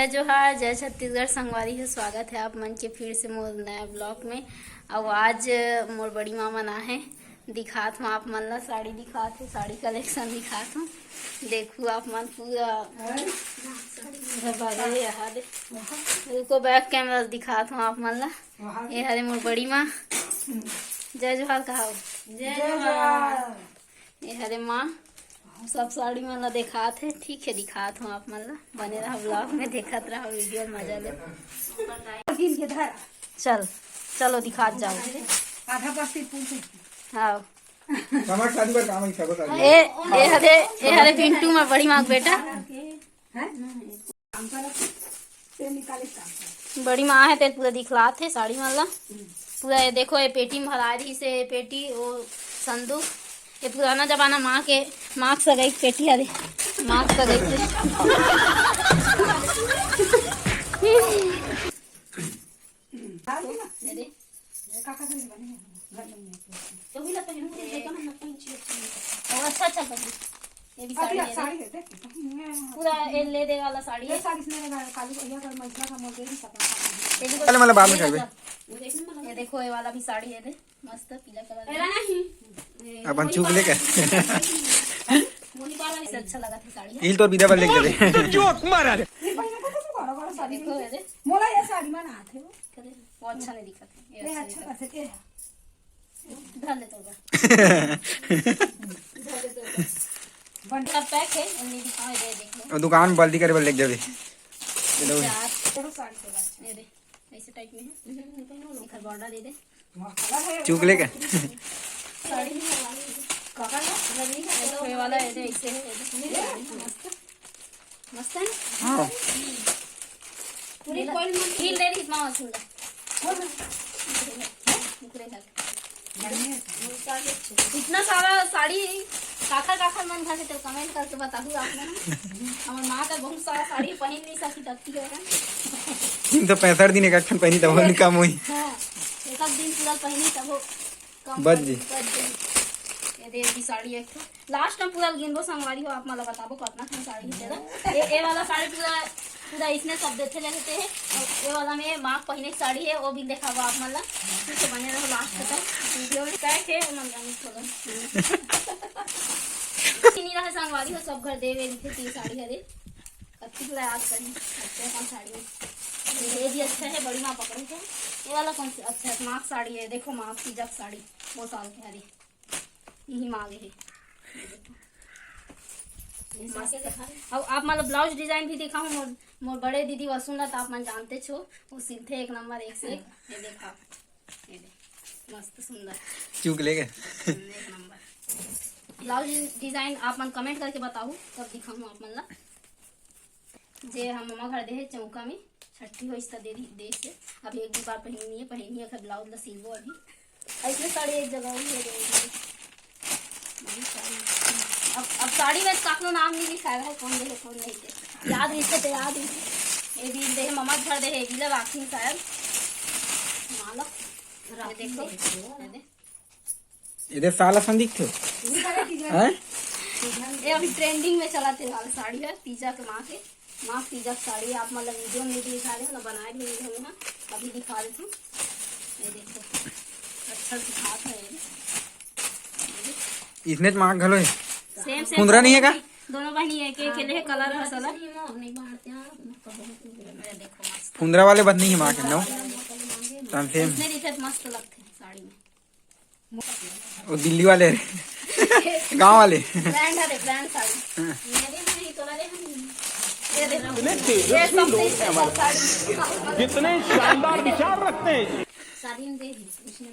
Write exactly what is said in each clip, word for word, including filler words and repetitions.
जय जोहार, जय छत्तीसगढ़ संगवारी हो, स्वागत है आप मन के फिर से मोर नया ब्लॉग में। अउ आज मोर बड़ी माँ मन आहे, दिखात हूँ आप मन ला, साड़ी दिखात हूँ, साड़ी कलेक्शन दिखात हूँ। देखू आप मन पूरा, अरे, यहाँ दे, रुको, बैक कैमरा दिखात हूँ आप मन ला। ये हरे मोर बड़ी माँ, जय जोहार कहाओ। जय जोहार। ये हरे माँ, सब साड़ी मन ला देखात हे। ठीक है, दिखात हूँ आप मन ला, बने रहा ब्लॉग में, देखत रहा वीडियो, मजा ले। चल, चलो दिखात जाओ। आधा बस्ती पूछ। हाँ। कमर शादी पर काम ही सब साड़ी। ए, ए हरे, ए हरे पिंटू माँ, बड़ी माँ के बेटा। हैं? काम करत हे, तेल निकाले काम करत। बड़ी माँ हे, तेल पूरा दिखलात हे साड़ी मन ला। पूरा ये देखो, ये पेटी में भरा रही से, ये पेटी, वो संदूक, ये पुराना जमाना माँ के, माँ के सगाई के पेटी हरे, माँ के सगाई के। डाल दे ना। ये दे। काका से बने हैं, घर में नहीं है। तो भी लगता है, मुझे देखा ना, लगता है, अच्छी, अच्छी नहीं लगता। वो अच्छा, अच्छा पहन। ये भी साड़ी अगला है, साड़ी देख। है, देख। पूरा ये ले दे वाला साड़ी ये है। साड़ी इसमें लगा, काली भैया का, मंझला का, मोर दे भी कपड़ा। ये भी पहले मतलब बाद में करबे। ये देखो, ये वाला भी साड़ी है, दे। मस्त पीला कलर का। एला नहीं। अपन चुग ले का? मोनी वाला भी अच्छा लगा था साड़ी है। इल तो बिदा बल लेके दे। तो जोक मारा रे। ये पहले का तो बड़ा, बड़ा साड़ी देखो, है। ये दे। मोला ये साड़ी में ना आथे वो। वो अच्छा नहीं दिखा था। ये ये अच्छा अच्छा दिखा था। धर ले तो बा। बन- सब पैक है, उन्हें दिखाओ, ये देख लो। वो दुकान बल्दी करे बल लेके जाबे। ये लो। चार। चलो साड़ी तो बस। ये दे, ऐसे टाइप में है। एकर बॉर्डर दे दे। चुग ले का? साड़ी नहीं है। कपड़ा ना? ये वाला है, ये दे, ऐसे है, ये दे। मस्त। मस्त है ना? हाँ। पूरी कोई मन फील दे रही, इतना सुंदर। बोल ना। पूरे घर। इतना सारा साड़ी, काखर काखर मन घर से, तो कमेंट करके बताहू आप मन। हमर माँ का बहुत सारा साड़ी पहन नहीं सकी, तब की होगा। तीन सौ पैंसठ दिन एक ठन पहनी, तब कम हुई। हाँ, एक दिन पूरा पहनी, तब वो कम बस जी। बस जी। ये दे, ये साड़ी एक ठो। लास्ट में पूरा गिनबो संगवारी हो, आप मन ला बताबो कतना ठन साड़ी हे तेला। ए, ए वाला साड़ी पूरा, पूरा इसने सब देथे लेते हैं। और ए वाला में माँ पहिने के साड़ी है, वो भी देखाबो आप मन ला। ठीक है, बने रहो लास्ट तक वीडियो में। पैक है, मन जाने छोड़ो। नहीं रहा संगवारी हो, सब घर देवे रहिथे, तीन साड़ी हरे। कत्ती ला याद करी, अच्छा कौन साड़ी है? ये भी अच्छा है, बड़ी माँ पकड़े थे। ये वाला कौन सा अच्छा है? माँ के साड़ी है, देखो माँ की जब साड़ी, वो साल के हरे। यही मांगे है। मस्त। अब आप मतलब ब्लाउज डिजाइन भी दिखाऊं, मोर, मोर बड़े दीदी वसुन ला तो आप मन जानते छो, वो सिलथे एक नंबर एक से एक। ये देखा, ये दे, मस्त सुंदर। चुग ले का? हम्म, एक नंबर। ब्लाउज डिजाइन आप मन कमेंट करके बताओ, तब दिखाऊं आप मन ला। जे हम ममा घर दे हे चौका में, छट्ठी होइस त दे दी, दे से। अब एक दो बार पहिनी है, पहिनी है, अगर ब्लाउज ला सिलबो अभी। ऐसने साड़ी एक जगह हुई है, दे दी। वही साड़ी। अब, अब साड़ी में काकरो नाम नहीं लिखा है, कौन दे हे, कौन नहीं दे। याद रहिथे तो याद रहिथे। ये भी दे हे, ममा घर दे हे, ये भी ला राखी शायद। माला। ये देखो, ये दे। एदे साला संदिक थे। हैं? ये अभी ट्रेंडिंग में चला थे वाला साड़ी है, तीजा के माँ के, माँ तीजा के साड़ी। आप मतलब वीडियो में भी दिखा रहे हो ना, बनाए भी नहीं हूँ ना, अभी दिखा देती हूँ। ये देखो, अच्छा दिखा था ये। इसने माँ घलो है। सेम सेम कुंदरा नहीं है का? दोनों बहनी एक एक ले कलर है साला। कुंदरा वाले बस नहीं है माँ के, नो। तन सेम। इसने दिखे मस्त लगते हैं साड़ी में। वो दिल्ली वाले, गांव वाले। ब्रांड है, ब्रांड साड़ी। हाँ। मेरे नहीं, तोला रे हम। ये देखो। इतने तेजस्वी लोग हैं हमारे पास। कितने शानदार विचार रखते हैं जी। शादी में दे दी, उसने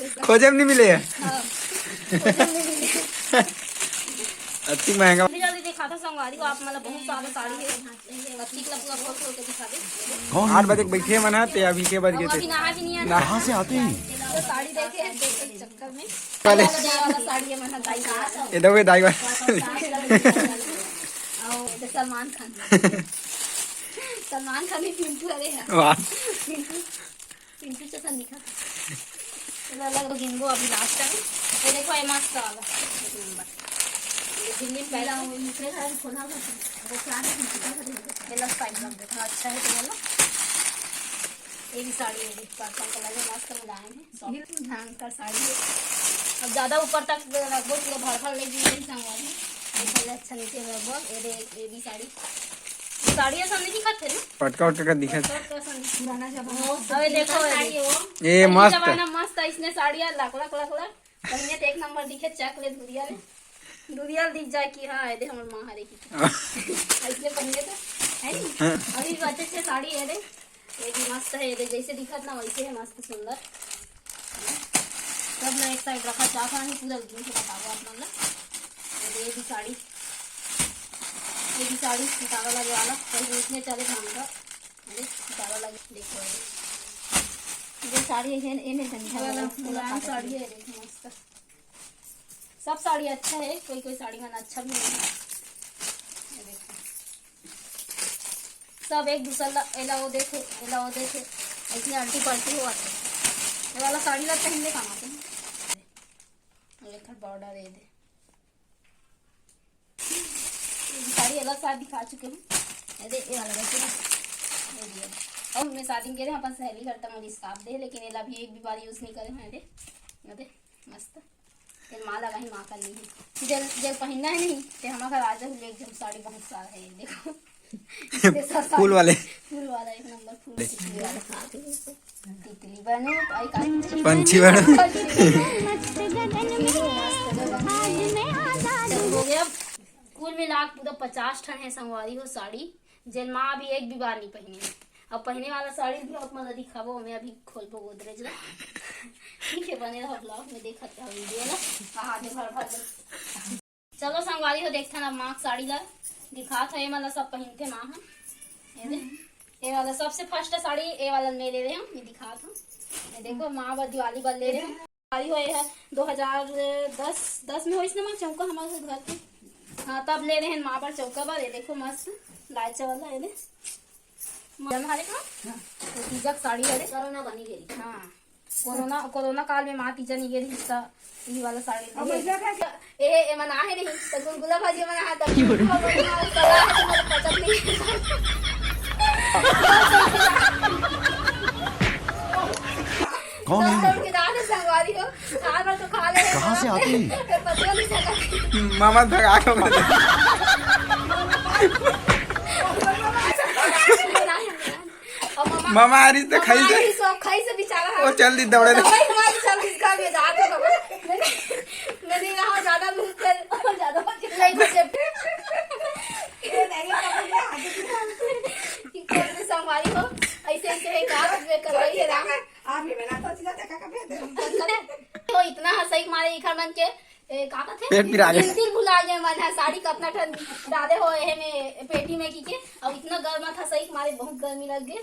तो खोजे में नहीं मिले हैं। हाँ। खोजे में नहीं मिले। अति महंगा। जल्दी जल्दी दिखा था संगवारी को, आप मतलब बहुत सारा साड़ी है। कौन? आठ बजे के बैठे मन ह, ते अभी के बज गए थे। अभी नहा भी नहीं आया। कहाँ से आते हैं? तो साड़ी देखे, देखे चक्कर में। पहले। ये वाला साड़ी है, मन ह दाई का। ये दो दाई वाला। और ये सलमान खान। सलमान खान भी पिंटू वाले हैं। वाह। पिंटू। पिंटू जैसा दिखा। चलो, अलग गिनबो अभी लास्ट टाइम। ये देखो, ये मस्त वाला, एक नंबर। दिल्ली में पहला वो निकले था, खोला था, वो क्या था, निकला था, ये लग पाइप रख देता, अच्छा है तो बोला। ये भी साड़ी, ये भी पर्पल कलर में मस्त मिलाए हैं, सॉफ्ट धान का साड़ी है। अब ज्यादा ऊपर तक रखबो, पूरा भर भर ले, ये संगवारी, ये पहले अच्छा नीचे रखबो। ये दे, ये भी साड़ी, साड़ी ऐसा नहीं दिखत है ना, पटका उटका का दिखत। पटका उटका सा नहीं। पुराना जमाना। अबे देखो, साड़ी है वो। ये पहले मस्त। जमाना मस्त था, इसने साड़ियाँ लक लक लक लक। पहिने त एक नंबर दिखे, चक ले दुरिया ले। दुरिया ले दिख जाए कि हाँ, ये दे हमर माँ हरे की। ऐसे पहिने त, है नी? हाँ। अभी भी अच्छे अच्छे साड़ी है रे। ये भी मस्त है, ये दे जैसे दिखत ना वैसे है, मस्त सुंदर। सब मैं एक साइड रखा, चाह पानी पूरा दिन से बताओ आप मन ला। ये दे, ये भी साड़ी, ये भी साड़ी सितारा लगे वाला, कहीं इसमें चले धान का। अरे, सितारा लगे, देखो ये। ये साड़ी है, ये में धनिया वाला वाला, पूरा पुरान काटा साड़ी है। है, देखो मस्त। सब साड़ी अच्छा है, कोई कोई साड़ी मन अच्छा भी नहीं है। ये देखो। सब एक दूसर ला, एला वो देखे, एला वो देखे, ऐसने अल्टी पल्टी होवत हे। ये वाला साड़ी ला पहन ले काम आते हैं। ये एकर बॉर्डर ये दे। ये साड़ी अलग साथ दिखा चुके हूँ। ये दे, ये वाला देखिए। ये दिए। और मैं शादी में गए रहे, अपन सहेली घर तक मुझे स्कार्फ दे, लेकिन एला भी एक भी बार यूज नहीं करे हैं। ये दे, ये दे, मस्त। तेल माँ लगा ही माँ कर ली है। जेल, जेल पहिनना है नहीं, ते हमारा घर आ जाओ, ले एक झन साड़ी बहुत सारा है, ये देखो। ये सस्ता फूल वाले। फूल वाला, एक नंबर फूल, तितली वाला। तितली बनो, आई का पंछी बनो। पंछी बनो। मस्त गगन में, आज मैं आजाद हूँ। हो गया, कुल मिला के पूरा पचास ठन है संगवारी हो साड़ी। जेन माँ अभी एक भी बार नहीं पहिने हे। अब पहिने वाला साड़ी भी आप मन ला दिखाबो, मैं अभी खोलबो गोदरेज ला। ठीक है, बने रहो ब्लॉग में, देखत रहो वीडियो ला। हाँ, आगे भर भर दे। चलो संगवारी हो, देखथन अब माँ के साड़ी ला। दिखात हो, ये मन ला सब पहिनथे माँ ह। ये दे, ये वाला सबसे फर्स्ट साड़ी, ये वाला मैं ले रहे हूँ, मैं दिखात हूँ। ये देखो, माँ बर दिवाली बर ले रहे हूँ। आई होए है दो हज़ार दस, दस में होइस ना माँ चौका हमारे घर के। हाँ, तब ले रहे हैं माँ बर चौका बर। ये देखो मस्त लालचा वाला, ये दे। जन हरे का? हाँ। तो तीजा के साड़ी हरे। कोरोना बनी गई। हाँ। कोरोना, कोरोना काल में माँ तीजा नहीं गई, हिस्सा यही वाला साड़ी अब ले। ए, ए, मन आहे नहीं, तो गुलगुला भाजी मन आहे, तब गुलगुला भाजी मन सलाह है, तो मतलब पचत नहीं। कौन है? डॉक्टर के दादा संगवारी हो, खाना तो खा ले, कहाँ से आते हैं? फिर पचो नहीं सकता। मामा भगा के मारे। और मामा, मामा आ रही तो मामा खाई आ से। रही सो खाई से बेचारा वो है। चल दी दौड़े। दवाई हमारी चल दी, इसका भी जात है बाबा। मैंने, मैंने रहा ज्यादा मुश्किल, ज्यादा मुश्किल नहीं बचे। ये नहीं, ये नहीं, ये नहीं। कि कोई भी संगवारी हो, ऐसे, ऐसे है, कहा तुझे करवाई है राम। आप ही मेरा तो सीधा देखा कभी। तो इतना हंसाई मारे इखर मन के, ए, का कथे? पेट पिरा गे। दिन दिन भुला गे मन ह, साड़ी कतना ठन डाले हो एहे में, पेटी में की के। अब इतना गर्म था, सही मारे बहुत गर्मी लग गे।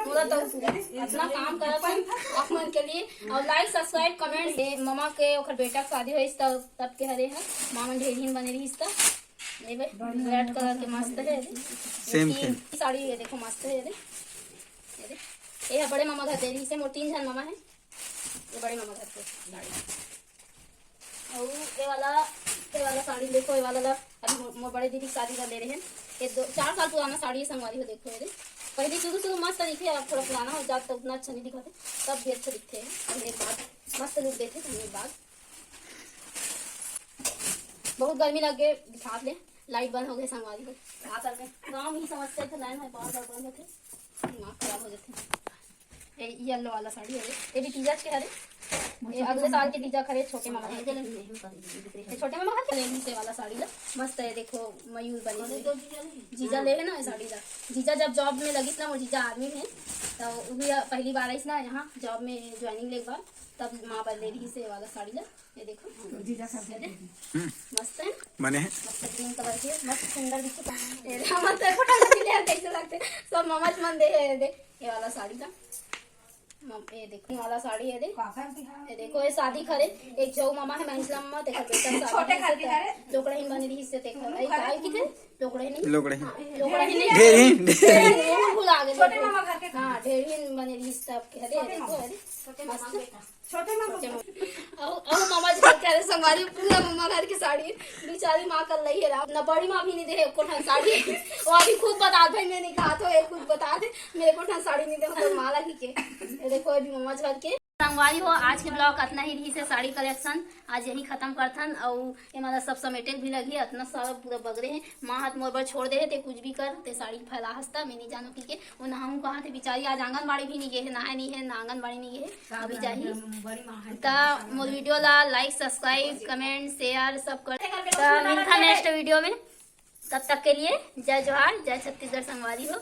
पूरा तो इतना काम करत हन आप मन के लिए। और लाइक, सब्सक्राइब, कमेंट। ए, ममा के ओकर बेटा के शादी होइस तब, तब के हरे ह, मामा ढेरहीन बने रहिस त। ये बे, रेड कलर के मस्त है। सेम, सेम। साड़ी ये देखो मस्त है रे। ये दे। ये ह बड़े मामा घर दे रहिस हे, मोर तीन झन मामा है। ये बड़े मामा घर के साड़ी। अउ ये वाला, ये वाला साड़ी देखो, ये वाला ला अभी मो-, मोर बड़े दीदी के शादी ला ले रहे हैं। ये दो, चार साल पुराना साड़ी है संगवारी हो, देखो ये दे। पहले शुरू शुरू मस्त दिखे, अब थोड़ा पुराना हो जात तो उतना अच्छा नहीं दिखते, तब भी अच्छा दिखते हैं। पहले एक बार मस्त लुक देते, पहले एक बार। बहुत गर्मी लग गए, दिखा ले, लाइट बंद हो गए संगवारी हो। का करबे? गाँव में ही समस्या थे, लाइन है, बार बार बंद होते, दिमाग खराब हो जाते। ये येलो वाला साड़ी है, ये भी तीजा के हरे। ये अगले साल के तीजा खरे, छोटे मामा घर के। ये छोटे मामा घर के ले ली से वाला साड़ी ला, मस्त है। देखो मयूर बने हुए। जीजा ले है ना ये साड़ी ला। जीजा जब जॉब में लगिस ना, वो जीजा आर्मी में, तो वो भी पहली बार आइस ना यहाँ जॉब में ज्वाइनिंग ले एक बार, तब माँ बर ले रही से वाला साड़ी ला। ये देखो, जीजा सब ये दे। हम्म। मस्त है। बने हैं। मस्त ग्रीन कलर के, मस्त सुंदर दिखत है। ये दे, हमर तो फोटो लगी ले, कैसे लगते? सब ममच मन दे है, ये दे। ये वाला साड़ी ला। मम-, ये देखो, ये वाला साड़ी है, ये दे। काकर दिखा। ये देखो, ये शादी करे, एक झो मामा है, मंझला मामा, तेकर बेटा शादी छोटे घर के करे। लोकड़हीन बने रही से, देखो। ए, काय की थे? लोकड़हीन। लोकड़हीन। हाँ, लोकड़हीन। ढेरहीन, ढेरहीन। ढेरहीन, वो भुला गए। छोटे मामा घर के। हाँ, ढेर ही बने रिहिस सबके। अरे, छोटे देखो, मामा। अरे। छोटे मामा मस्त। बेटा। छोटे मामा। छोटे मामा। अउ, अउ मामा जी घर के, अरे, संगवारी, पूरा मामा घर के साड़ी। बेचारी माँ कल लई हे ला। ना बड़ी माँ भी नहीं दे एको ठन साड़ी। वो अभी खुद बता दे, मैं नहीं कहा तो, ये खुद बता दे, मेरे को ठन साड़ी नहीं दे, मतलब माँ लगी के। ये देखो, अभी मामा जी घर के। संगवारी हो, आज के vlog अतना ही रहिस हे साड़ी collection। आज यही खतम करथन। अउ ये मतलब सब समेटे भी लगही, अतना सारा पूरा बगरे हे। माँ हाथ मोर बर छोड़ दे हे, ते कुछ भी कर, ते साड़ी फैला हस्ता, मैं नहीं जानू की के। वो नहाऊं कहाँ थे बेचारी, आज आंगनबाड़ी भी नहीं गए हे, नहाए नहीं हे, ना आंगनबाड़ी नहीं गए हे, अभी जाही। त मोर video ला like, subscribe, comment, share सब कर। त मिलथा next video में, तब तक के लिए जय जोहार, जय छत्तीसगढ़ संगवारी हो।